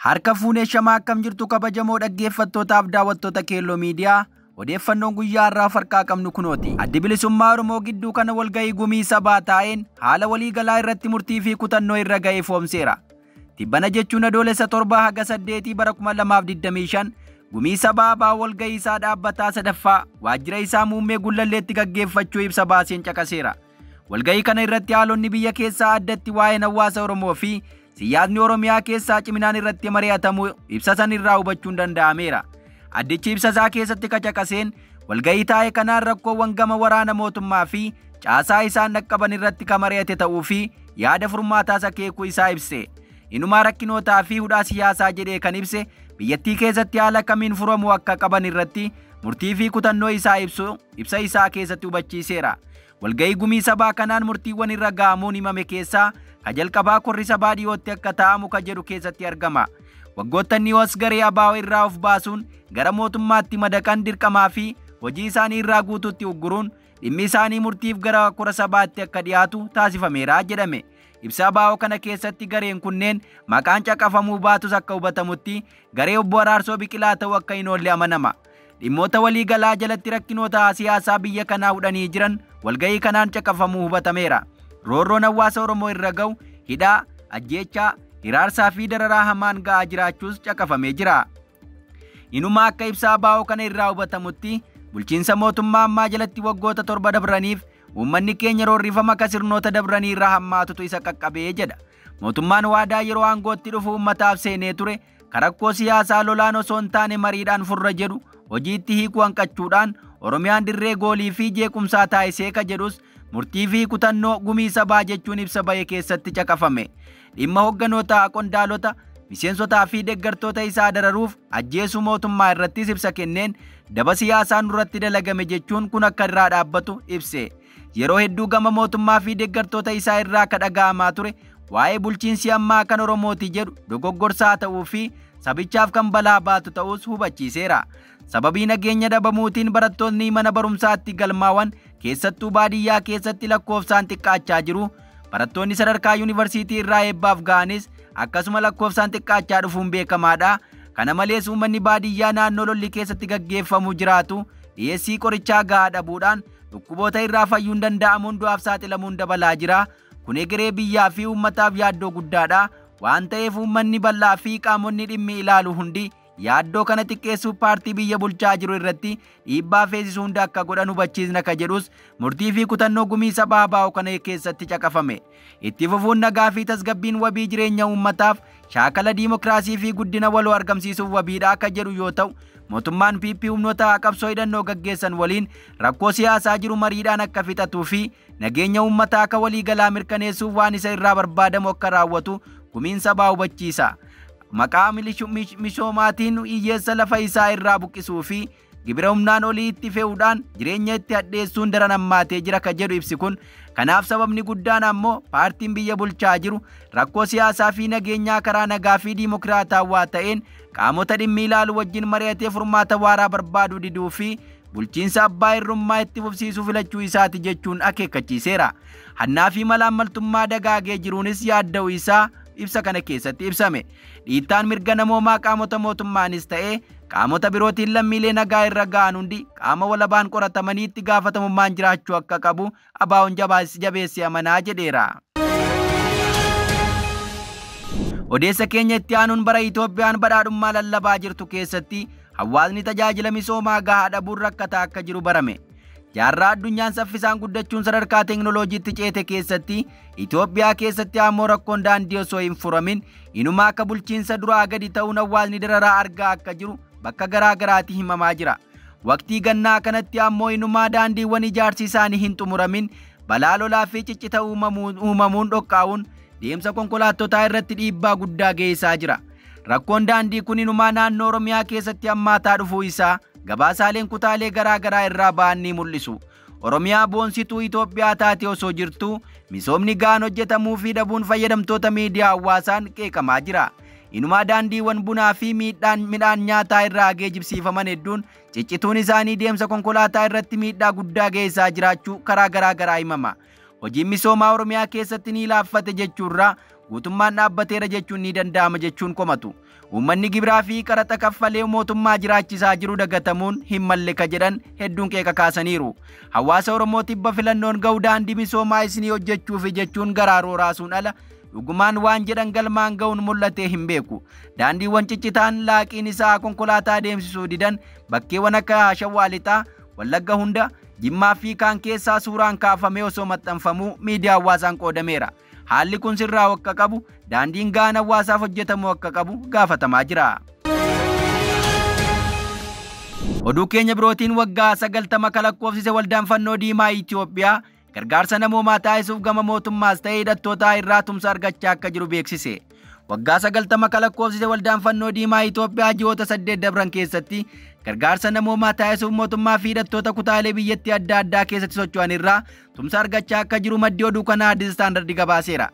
Harka fuunee shamaa akkam jirtu kabajamoo dhaggeeffattootaaf daawwattoota Keelloo Miidiyaa odeeffannoon guyyaa har'aa farqaa qabnu kunooti. Addi bilisummaa Oromoo gidduu kana walga'ii gumii sabaa taa'een haala waliigalaa irratti murtii fi kutannoo irra ga'ee foomseera. Tibbana jechuun adoolessa 7 haga 8 bara 2025 gumii sabaa abaa walga'ii isaa dhaabbataa sadaffaa waajjira isaa muummee Gullalleetti gaggeeffachuu ibsa baaseen caqaseera. Walga'ii kana irratti haalonni biyya keessaa addatti waa'een hawaasa Oromoo fi siyaasni Oromiyaa keessaa ciminaan irratti mari'atamu ibsa san irraa hubachuun danda'ameera. Addichi ibsa isaa keessatti kacaqaseen walga'ii taa'e kanaan rakkoowwan gama waraana mootummaa fi caasaa isaan dhaqqaban irratti kan mari'ate ta'uu fi yaada furmaataas akeekuu isaa ibse. Inumaa rakkinootaa fi hudhaa siyaasaa jedhee kan ibse biyyattii keessatti haala kamiin furamuu akka qaban irratti murtii fi kutannoo isaa ibsu ibsa isaa keessatti hubachiiseera. Walga'ii gumii sabaa kanaan murtiiwwan irra ga'amuun himame keessaa ka jalqabaa korri sabaa dhiyootti akka taa'amu ka jedhu keessatti argama. Waggoottan dhiyoos garee ABO irraa of baasuun gara mootummaatti madaqan dirqamaa fi hojii isaanii irraa guutuutti ugguruun dhimmi isaanii murtiif gara kora sabaatti akka dhiyaatu taasifameera jedhame. Ibsa ABO kana keessatti gareen kunneen maqaan caqafamuu baatus akka hubatamutti garee obbo Araarsoo Biqilaa ta'uu akka hin oolle amanama. Dhimmoota waliigalaa jalatti rakkinoota siyaasaa biyya kanaa hudhanii jiran walga'ii kanaan caqafamuu hubatameera. Roorroon hawaasa Oromoo irra ga'u hidhaa, ajjeechaa, hiraarsaa fi dararaa hamaan ga'aa jiraachuus caqafamee jira. Inuma akka ibsa ABO kana irraa hubatamutti bulchiinsa mootummaa ammaa jalatti waggoota 7 dabraniif uummanni keenya roorrifama akka sirnoota dabranii irraa hammaatutu isa qaqqabee jedha. Mootummaan waadaa yeroo aangootti dhufu uummataaf seenee ture karakkoo siyaasaa lolaan osoo hin taane mariidhaan furra jedhu hojiitti hiikuu hanqachuudhaan Oromiyaan dirree goolii fi jeequmsaa taasisee ka jedhus murtii fi kutannoo gumii sabaa jechuun ibsa ba'e keessatti caqafame. Dhimma hoogganootaa, qondaalota, miseensotaa fi deeggartoota isaa dararuuf ajjeesuu mootummaa irrattis ibsa kenneen daba siyaasaa nurratti dalagame jechuun kun akka irraa dhaabbatu ibse. Yeroo hedduu gama mootummaa fi deeggartoota isaa irraa ka dhaga'amaa ture waa'ee bulchiinsi ammaa kan Oromooti jedhu dogoggorsaa ta'uu fi sabichaaf kan balaa baatu ta'us hubachiiseera. Sababii nageenya dhabamuutiin barattoonni mana barumsaatti galmaawwan keessattuu baadiyyaa keessatti lakkoofsaan xiqqaachaa jiru. Barattoonni sadarkaa yuunivarsiitii irraa eebbaaf ga'anis akkasuma lakkoofsaan xiqqaachaa dhufuun beekamaadha. Kana malees uummanni baadiyyaa naannoo lolli keessatti gaggeeffamu jiraatu dhiyeessii qorichaa gahaa dhabuudhaan dhukkuboota irraa fayyuun danda'amuun du'aaf saaxilamuun dabalaa jira. Kun egeree biyyaa fi uummataaf yaaddoo guddaadha. Waan ta'eef uummanni bal'aa fi qaamonni dhimmi ilaalu hundi yaaddoo kana xiqqeessuuf paartii biyya bulchaa jiru irratti dhiibbaa feesisuu hunda akka godhan hubachiisna ka jedhus murtii fi kutannoo gumii sabaa ABO kana keessatti caqafame. Itti fufuun nagaa fi tasgabbiin wabii jireenya uummataaf shaakala diimokiraasii fi guddina waloo argamsiisuuf wabiidha akka jedhu yoo ta'u mootummaan PP humnoota qabsoo hidhannoo gaggeessan waliin rakkoo siyaasaa jiru mariidhaan akka fixatuu fi nageenya uummataa akka waliigalaa mirkaneessuuf waan isa irraa barbaadamu akka raawwatu gumiin sabaa hubachiisa. Maqaa misoomaatiin hiyyeessa lafa isaa irraa buqqisuu fi gibira humnaan olii itti fe'uudhaan jireenya itti hadheessuun daran hammaatee jira ka jedhu ibsi kun. Kanaaf sababni guddaan ammoo paartiin biyya bulchaa jiru rakkoo siyaasaa fi nageenyaa karaa nagaa fi diimokiraatawaa ta'een qaamota dhimmi ilaalu wajjin mari'atee furmaata waaraa barbaaduu diduu fi bulchiinsa abbaa irrummaa itti fufsiisuu filachuu isaati jechuun akeekkachiiseera. Hannaa fi malaammaltummaa dagaagee jiruunis yaadda'u isaa ibsa kana keessatti ibsame. Dhiittaan mirga namoomaa qaamota mootummaanis ta'ee qaamota birootiin lammiilee nagaa irra ga'an hundi qaama walabaan qoratamanii itti gaafatamummaan jiraachuu akka qabu ABO'n jabeessee amanaa jedheera. Odeessa keenya itti aanuun bara Itoophiyaan badhaadhummaa lallabaa jirtu keessatti hawaasni tajaajila misoomaa gahaa dhabuun rakkataa akka jiru barame. Jaarraa addunyaan saffisaan guddachuun sadarkaa teekinooloojiitti ceete keessatti Itoophiyaa keessatti ammoo rakkoon daandii osoo hin furamin inumaa akka bulchiinsa duraa gadi ta'uun hawaasni dararaa argaa akka jiru bakka garaa garaatti himamaa jira. Waqtii gannaa kanatti ammoo inumaa daandiiwwan ijaarsi isaanii hin xumuramin balaa lolaa fi ciccita uumamuun dhoqqaa'uun deemsa konkolaattotaa irratti dhiibbaa guddaa geessisaa jira. Rakkoon daandii kun inumaa naannoo Oromiyaa keessatti hammaataa dhufuu isaa gabaasaaleen kutaalee garaa garaa irraa ba'an ni mul'isu. Oromiyaa boonsituu Itoophiyaa taate osoo jirtu misoomni gahaan hojjetamuu fi dhabuun fayyadamtoota miidiyaa hawaasaan qeeqamaa jira. Inumaa daandiiwwan bunaa fi midhaan nyaataa irraa geejjibsiifaman hedduun ciccituun isaanii deemsa konkolaataa irratti miidhaa guddaa geessisaa jiraachuu karaa garaa garaa himama. Hojiin misoomaa Oromiyaa keessatti ni laaffate jechuurraa guutummaan dhaabbateera jechuun ni danda'ama jechuun komatu. Uummanni gibiraa fi qaraxa kaffalee mootummaa jiraachisaa jiru dagatamuun hin malle ka jedhan hedduun qeeqa kaasaniiru. Hawaasa Oromoo tibba filannoon ga'u daandii misoomaa isinii hojjechuufi jechuun garaa rooraasuun ala dhugumaan waan jedhan galmaan ga'uun mul'atee hin beeku. Daandiiwwan ciccitaan laaqiin isaa konkolaataa deemsisuu didan bakkeewwan akka Shawaa Lixaa, Wallagga hunda, Jimmaa fi kaan keessaa suuraan kaafamee osoo maxxanfamuu miidiyaa hawaasaan qoodameera. Haalli kun sirraa akka qabu daandiin ga'aan hawaasaaf hojjetamuu akka qabu gaafatamaa jira. Oduu keenya birootiin waggaa 90 kan lakkoofsise waldaan fannoo diimaa Itoophiyaa gargaarsa namoomaa taasisuuf gama mootummaas ta'ee hidhattootaa irraa tumsa argachaa akka jiru beeksise. Waggaa 90 kan lakkoofsise waldaan fannoo diimaa Itoophiyaa ji'oota 8 dabran keessatti gargaarsa namoomaa taasisuuf mootummaa fi hidhattoota kutaalee biyyattii adda addaa keessatti socho'an irraa tumsa argachaa akka jiru maddi oduu kanaa Addis Standard gabaaseera.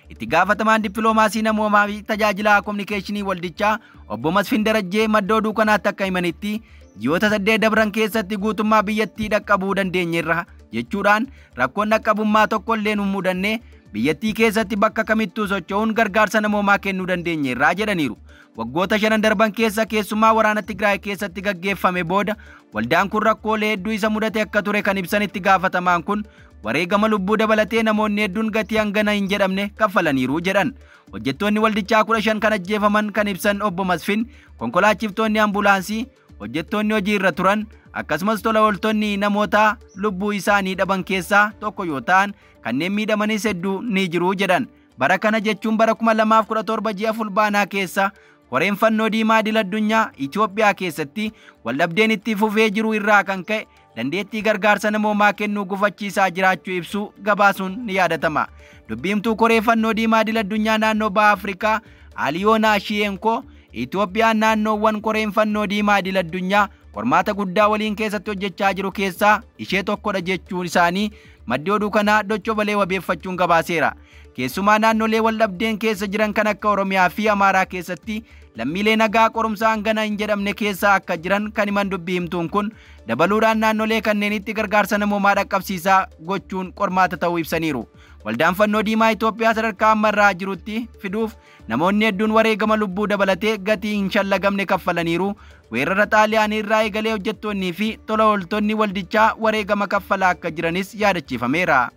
Itti gaafatamaan dippiloomaasii namoomaa fi tajaajila kominikeeshinii waldichaa obbo Masfin Darajjee madda oduu kanaatti akka himanitti ji'oota 8 dabran keessatti guutummaa biyyattii dhaqqabuu dandeenyeerra jechuudhaan rakkoon dhaqqabummaa tokko illee nu mudanne biyyattii keessatti bakka kamittuu socho'uun gargaarsa namoomaa kennuu dandeenyeerra jedhaniiru. Waggoota 5 darban keessa keessumaa waraana Tigraay keessatti gaggeeffame booda waldaan kun rakkoolee hedduu isa mudate akka ture kan ibsan itti gaafatamaan kun wareegama lubbuu dabalatee namoonni hedduun gatii hangana hin jedhamne kaffalaniiru jedhan. Hojjettoonni waldichaa 15 kan ajjeefaman kan ibsan obbo Masfin konkolaachiftoonni ambulaansii, hojjettoonni hojii irra turan akkasumas tola ooltonni namoota lubbuu isaanii dhaban keessaa tokko yoo ta'an kanneen miidhamanis hedduu ni jiru jedhan. Bara kana jechuun bara 2017 ji'a Fulbaanaa keessa Koreen fannoo diimaa idil addunyaa Itoophiyaa keessatti waldhabdeen itti fufee jiru irraa kan ka'e dandeettii gargaarsa namoomaa kennuu gufachiisaa jiraachuu ibsu gabaasuun ni yaadatama. Dubbiimtuu Koree fannoo diimaa idil addunyaa naannoo Baha Afrikaa Aliyoonaa Shiyeenkoo Itoophiyaan naannoowwan koreen fannoo diimaa idil addunyaa qormaata guddaa waliin keessatti hojjechaa jiru keessaa ishee tokkodha jechuun isaanii maddi oduu kanaa Docho Balee wabeeffachuun gabaaseera. Keessumaa naannolee waldhabdeen keessa jiran kan akka Oromiyaa fi Amaaraa keessatti lammiilee nagaa qorumsa hangana hin jedhamne keessa akka jiran kan himan dubbii himtuun kun dabaluudhaan naannolee kanneenitti gargaarsa namoomaa dhaqqabsiisaa gochuun qormaata ta'uu ibsaniiru. Waldaan fannoo diimaa Itoophiyaa sadarkaa ammarraa jirutti fiduuf namoonni hedduun wareegama lubbuu dabalatee gatii hin shallagamne kaffalaniiru. Weerara Xaaliyaanii irraa eegalee hojjettoonnii fi tola ooltonni waldichaa wareegama kaffalaa akka jiranis yaadachiifameera.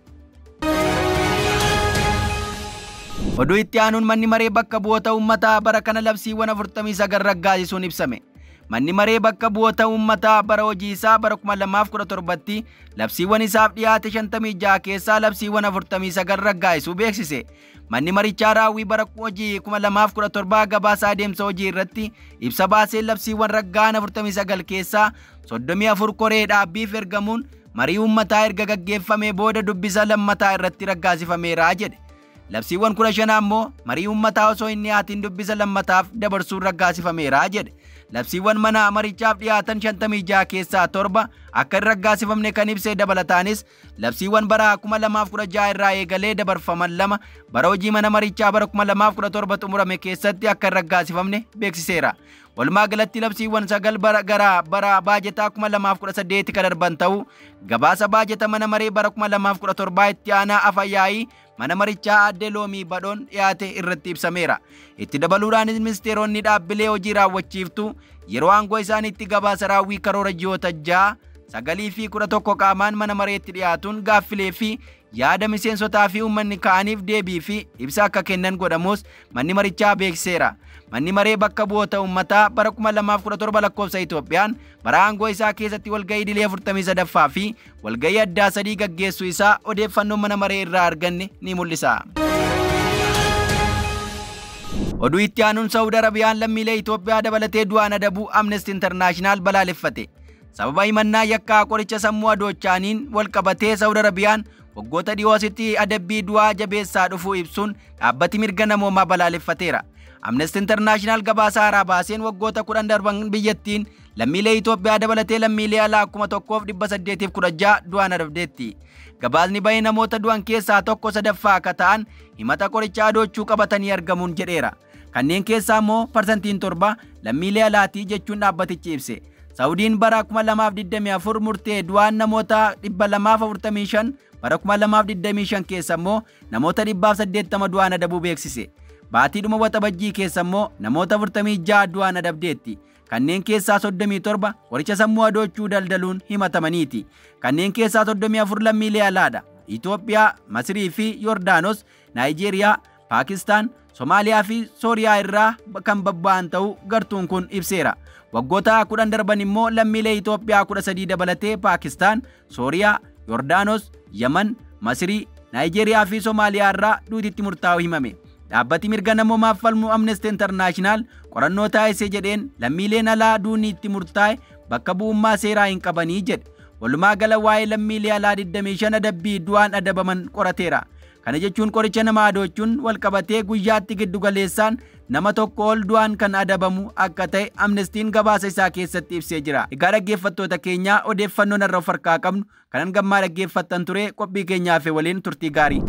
Oduu itti aanuun manni maree bakka bu'oota uummataa bara kana labsiiwwan 49 raggaasisuun ibsame. Manni maree bakka bu'oota uummataa bara hojii isaa bara 2017tti labsiiwwan isaaf dhiyaate 56 keessaa labsiiwwan 49 raggaasisuu beeksise. Manni marichaa raawwii bara hojii 2017 gabaasa adeemsa hojii irratti ibsa baasee labsiiwwan raggaa'an 49 keessaa 34 koree dhaabbiif ergamuun marii uummataa erga gaggeeffamee booda dubbisa lammataa irratti raggaasifameera jedhe. Labsiiwwan 15 ammoo marii uummataa osoo hin dhiyaatin dubbisa lammataaf dabarsuun raggaasifameera jedhe. Labsiiwwan mana marichaaf dhiyaatan 56 keessaa 7 akka hin raggaasifamne kan ibse dabalataanis labsiiwwan bara 2016 irraa eegalee dabarfaman 2 bara hojii mana marichaa bara 2017 xumurame keessatti akka hin raggaasifamne beeksiseera. Walumaa galatti labsiiwwan 9 bara gara bara baajetaa 2018 kan darban ta'uu gabaasa baajeta mana maree bara 2017 itti aanaa afayyaa'ii mana marichaa aadde Loomii Badhoon dhiyaate irratti ibsameera. Itti dabaluudhaanis ministeeronni dhaabbilee hojii raawwachiiftuu yeroo aangoo isaaniitti gabaasa raawwii karoora ji'oota 6, 9 fi 11 qaamaan mana mareetti dhiyaatuun gaaffilee fi yaada miseensotaa fi uummanni ka'aniif deebii fi ibsa akka kennan godhamus manni marichaa beeksiseera. Manni maree bakka bu'oota uummataa bara 2017 lakkoofsa Itoophiyaan bara aangoo isaa keessatti walga'ii idilee 43ffaa fi walga'ii addaa 3 gaggeessuu isaa odeeffannoon mana maree irraa arganne ni mul'isa. Oduu itti aanuun Saawud Arabiyaan lammiilee Itoophiyaa dabalatee du'aan adabuu Amnesty International balaaleffate. Sababa himannaa yakkaa qoricha sammuu adoochaaniin wal qabatee Saawud Arabiyaan waggoota dhiyoo asitti adabbii du'aa jabeessaa dhufuu ibsuun dhaabbati mirga namoomaa balaaleffateera. Amnesty International gabaasa haaraa baaseen waggoota 10 darban biyyattiin lammiilee Itoophiyaa dabalatee lammiilee alaa 1816 du'aan adabdeetti. Gabaasni bahee namoota du'an keessaa tokko sadaffaa akka ta'an himata qoricha adoochuu qabatanii argamuun jedheera. Kanneen keessaa immoo 7% lammiilee alaatii jechuun dhaabbatichi ibse. Saawudiin bara 2024 murtee du'aan namoota 245 bara 2025 keessa immoo namoota 180 du'aan adabuu beeksise. Baatiidhuma Waxabajjii keessa immoo namoota 46 du'aan adabdeetti. Kanneen keessaa 37 qoricha sammuu adoochuu daldaluun himatamaniiti. Kanneen keessaa 34 lammiilee alaadha. Itoophiyaa, Masirii fi Yordaanos, Naayijeeriyaa, Paakistaan, Somaaliyaa fi Sooriyaa irraa kan babba'an ta'uu gartuun kun ibseera. Waggoota 10 darban immoo lammiilee Itoophiyaa 13 dabalatee Paakistaan, Sooriyaa, Yordaanos, Yaman, Masirii, Naayijeeriyaa fi Somaaliyaa irraa duutitti murtaa'u himame. Dhaabbati mirga namoomaaf falmu Amnesty International qorannoo taasise jedheen lammiileen alaa duuni itti murtaa'e bakka bu'ummaa seeraa hin qabanii jedhe. Walumaa gala waa'ee lammiilee alaa 25 adabbii du'aan adabaman qorateera. Kana jechuun qoricha nama adoochuun walqabatee guyyaatti giddu galeessaan nama tokko ol du'aan kan adabamu akka ta'e Amnestiin gabaasa isaa keessatti ibsee jira. Egaa dhaggeeffattoota keenyaa, odeeffannoon har'a of harkaa qabnu kanan gammaa dhaggeeffattan ture. Qophii keenyaaf waliin turtii gaarii.